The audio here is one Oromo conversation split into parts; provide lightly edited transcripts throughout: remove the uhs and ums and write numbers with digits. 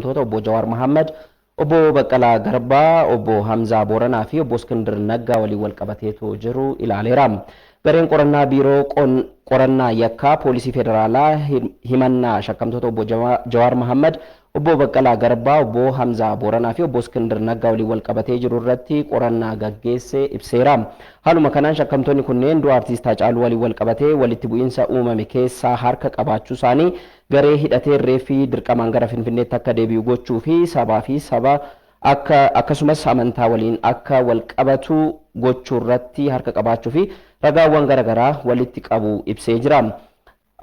Shakkamtoota obbo Jawaar Mohaammed, obbo Baqqalaa Garbaa, obbo Hamzaa Booranaa fi obbo Iskindir Naggaa waliin wal qabateetu jiru ilaaleera. Gareen qorannaa biiroo qorannaa yakkaa poolisii federaalaa himannaa shakkamtoota obbo Jawaar Mohaammed, obbo Baqqalaa Garbaa, obbo Hamzaa Booranaa fi obbo Iskindir Naggaa waliin wal qabatee jiru irratti qorannaa gaggeesse ibseera. Haaluma kanaan shakkamtoonni kunneen du'a artiist Haacaaluu waliin wal qabatee walitti bu'iinsa uumame keessaa harka qabaachuu isaanii, garee hidhatee reeffi dirqamaan gara Finfinneetti akka deebi'u gochuu fi sabaa fi saba akka akkasumas amantaa waliin akka wal qabatu gochuu irratti harka qabaachuu fi ragaawwan garaagaraa walitti qabu ibsee jira.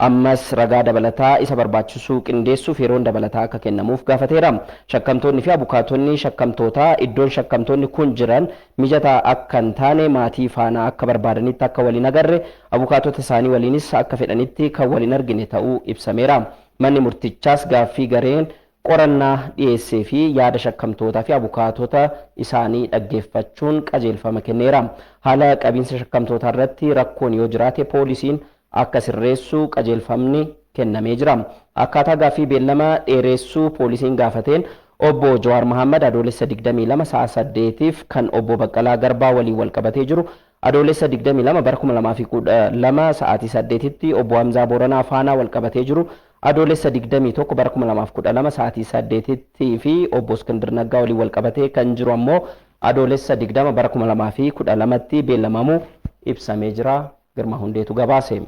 Ammas ragaa dabalataa isa barbaachisu qindeessuuf yeroon dabalataa akka kennamuuf gaafateera. Shakkamtoonni fi abukaatonni shakkamtootaa iddoon shakkamtoonni kun jiran mijataa akka hin taane, maatii faana akka barbaadanitti akka waliin agarre, abukaatota isaanii waliinis akka fedhanitti kan waliin argine ta'uu ibsameera. Manni murtichaas gaaffii gareen qorannaa dhiyeessee fi yaada shakkamtootaa fi abukaatota isaanii dhaggeeffachuun qajeelfama kenneera. Haala qabiinsa shakkamtootaa irratti rakkoon yoo jiraate poolisiin akka sirreessu qajeelfamni kennamee jira. Akkaataa gaaffii beellama dheeressuu poolisiin gaafateen obbo Jawaar Mohaammed Adoolessa 22 sa'a 8tiif, kan obbo Baqqalaa Garbaa waliin wal qabatee jiru Adoolessa 22 bara 2012 sa'aatii 8tti, obbo Hamzaa Booranaa faanaa wal qabatee jiru Adoolessa 21 bara 2012 sa'aatii 8tti fi obbo Iskindir Naggaa waliin wal qabatee kan jiru ammoo Adoolessa 20 bara 2012tti beellamamuu ibsamee jira. Girmaa Hundeetu gabaase.